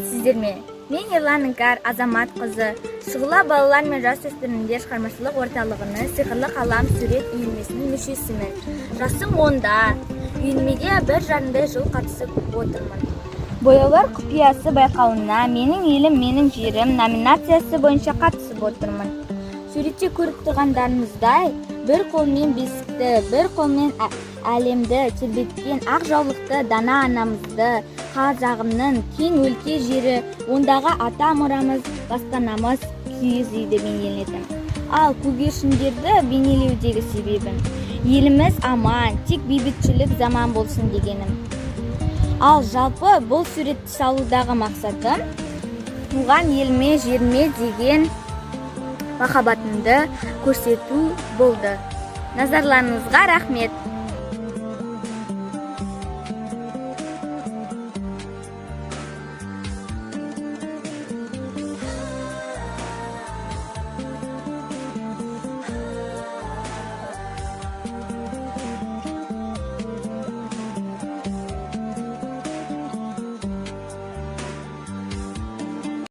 Сәлеметсіздер ме? Мен Ерлан Іңкәр Азаматқызы, Шұғыла балалар мен жасөспірімдер шығармашылық орталығының «Сиқырлы қалам» сурет үйірмесінің мүшесімін. Жасым 10-да. Үйірмеге 1,5-дай жыл қатысып отырмын. «Бояулар құпиясы» байқауына «Менің елім, менің жерім» номинациясы бойынша қатысып отырмын. Суретте көріп тұрғандарыңыздай, бір қолмен бесікті, бір қолмен әлемді тербеткен ақ жаулықты дана анамызды, қазағымның кең өлке жері, ондағы ата мұрамыз, баспанамыз, киіз үйді бейнеледім. Ал көгершіндерді бейнелеудегі себебім – еліміз аман, тек бейбітшілік заман болсын дегенім. Ал жалпы бұл суретті салудағы мақсатым – туған еліме, жеріме деген махаббатымды көрсету болды. Назарларыңызға рахмет.